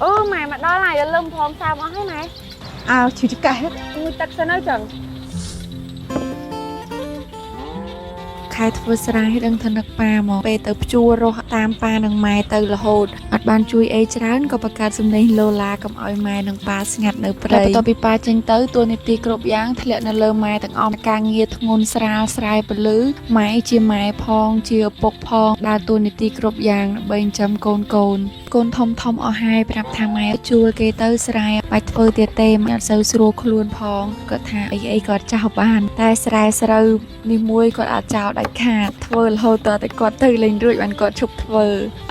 អូម៉ែមកដល់ហើយលឹមព្រមសើមអស់ហើយម៉ែ អើឈឺចង្កេះ ងូតទឹកសិនហើយចឹង ខែធ្វើស្រែដឹងថានឹកប៉ាមកពេលទៅភ្ជួររស់តាមប៉ានិងម៉ែទៅរហូតអត់បានជួយអីច្រើនក៏បង្កើតសំឡេងឡូឡាកុំឲ្យម៉ែនិងប៉ាស្ងាត់នៅព្រៃបន្ទាប់ពីប៉ាចេញទៅតួនាទីគ្រប់យ៉ាងធ្លាក់នៅលើម៉ែទាំងអស់ការងារធ្ងន់ស្រាលស្រែពលឺម៉ែជាម៉ែផងជាឪពុកផងដើរតួនាទីគ្រប់យ៉ាងដើម្បីចិញ្ចឹមកូនកូនកូនធំធំអស់ហើយប្រាប់ថាម៉ែជួលគេទៅស្រែបាច់ធ្វើទៀតទេម៉ែអត់សូវស្រួលខ្លួនផងគាត់ថាអីអីគាត់ចោលបានតែស្រែស្រូវ នេះមួយគាត់អាចចោលដាច់ខាតធ្វើរហូតតតែគាត់ទៅលេងរួចបានគាត់ឈប់ធ្វើ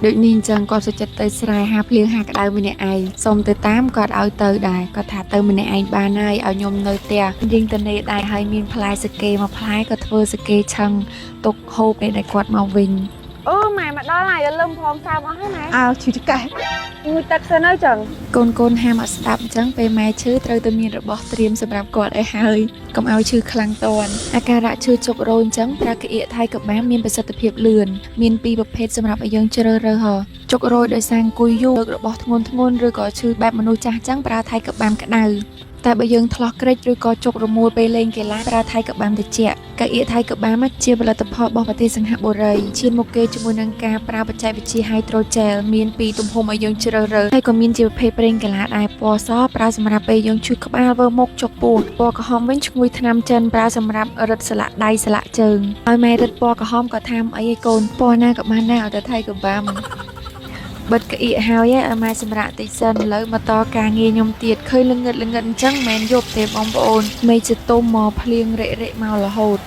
ដូចនេះអញ្ចឹងគាត់សុខចិត្តទៅស្រែហាភ្លៀងហាក្តៅម្នាក់ឯងសុំទៅតាមគាត់ឲ្យទៅដែរគាត់ថាទៅម្នាក់ឯងបានហើយឲ្យខ្ញុំនៅផ្ទះយើងទៅនេដែរហើយមានផ្លែសាកេមួយផ្លែក៏ធ្វើសាកេឆឹងទុកហូបពេលដែលគាត់មកវិញ អូម៉ែមកដល់ហើយលឹមព្រមសើមអស់ហើយម៉ែ អើឈឺចង្កេះ ងូតទឹកសិនហើយចឹង កូនកូនហាមអត់ស្ដាប់អញ្ចឹងពេលម៉ែឈឺត្រូវតែមានរបស់ត្រៀមសម្រាប់គាត់ឲ្យហើយកុំឲ្យឈឺខ្លាំងតាន់អាការៈឈឺជុករោយអញ្ចឹងប្រើក្អៀកថៃកបាមានប្រសិទ្ធភាពលឿនមានពីរប្រភេទសម្រាប់ឲ្យយើងជ្រើសរើសហជុករោយដោយសារអង្គុយយូរលើករបស់ធ្ងន់ធ្ងរឬក៏ឈឺបែបមនុស្សចាស់អញ្ចឹងប្រើថៃកបាមក្តៅតែបើយើងឆ្លោះក្រិចឬក៏ជុករមួលពេលលេងកីឡាប្រើថៃកបាមត្រជាក់កៅអៀកថៃកបាមជាផលិតផលរបស់ប្រទេសសិង្ហបុរីឈានមុខគេជាមួយនឹងការប្រើបច្ចេកវិទ្យា Hydrogel មានពីរទំហំឲ្យយើងជ្រើសរើសហើយក៏មានជាប្រភេទប្រេងកីឡាដែរពណ៌សប្រើសម្រាប់ពេលយើងឈឺក្បាលវើមុខចុកពោះពណ៌ក្រហមវិញឈ្ងុយថ្នាំចិនប្រើសម្រាប់រឹតស្លាកដៃស្លាកជើងហើយម៉ែរឹតពណ៌ក្រហមក៏ថាមអីឯកូនពណ៌ណាក៏បានដែរឲ្យតែថៃកបាម បិទក្អៀកហើយឯងឲ្យម៉ែសម្រាកតិចសិនឥឡូវមកតការងារខ្ញុំទៀតឃើញល្ងឹតល្ងឹតអញ្ចឹងមិនមែនយប់ទេបងប្អូនមេឃជាទុំមកភ្លៀងរិរិមករហូត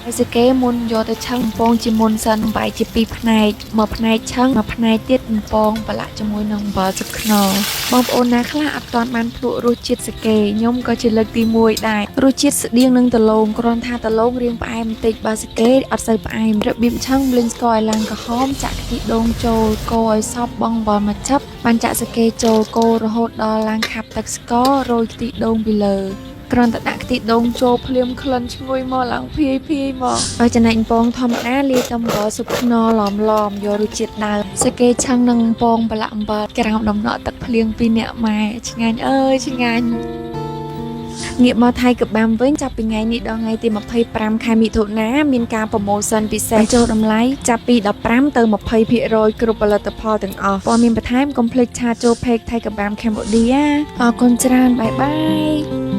ហើយសាកេមុនយកទៅឆឹងបំពងជាមុនសិនបំបែកជាពីរផ្នែកមួយផ្នែកឆឹងមួយផ្នែកទៀតបំពងប្រឡាក់ជាមួយនឹងអំបិលទឹកខ្នុរបងប្អូនណាខ្លះអត់ទាន់បានភ្លក់រសជាតិសាកេខ្ញុំក៏ជាលើកទី1ដែររសជាតិស្តៀងនឹងដលងគ្រាន់ថាដលងរៀងផ្អែមបន្តិចបើសាកេអត់សូវផ្អែមរបៀបឆឹងលីងស្ករឲ្យឡើងក្រហមចាក់ខ្ទិះដូងចូលកូរឲ្យសព្វបង់អំបិលមួយចិបបានចាក់សាកេចូលកូររហូតដល់ឡើងខាប់ទឹកស្កររោយខ្ទិះដូងពីលើ គ្រាន់តែដាក់ខ្ទិះដូងចូលភ្លាមក្លិនឈ្ងុយមកឡើងភាយភាយមកហើយចំណែកពងធម្មតាលាយតែអំបិលស៊ុបខ្នុរឡមឡមយករសជាតិដើមសាកេឆឹងនិងពងប្រឡាក់អំបិលក្រោមដំណក់ទឹកភ្លៀងពីអ្នកម៉ែឆ្ងាញ់អើយឆ្ងាញ់ងាកមកថៃកបាំវិញចាប់ពីថ្ងៃនេះដល់ថ្ងៃទី25ខែមិថុនាមានការ promotion ពិសេសបញ្ចូលតម្លៃចាប់ពី15ទៅ20%គ្រប់ផលិតផលទាំងអស់ព័ត៌មានបន្ថែមកុំភ្លេច chat ចូល page ថៃកបាំ Cambodia អរគុណច្រើន bye bye.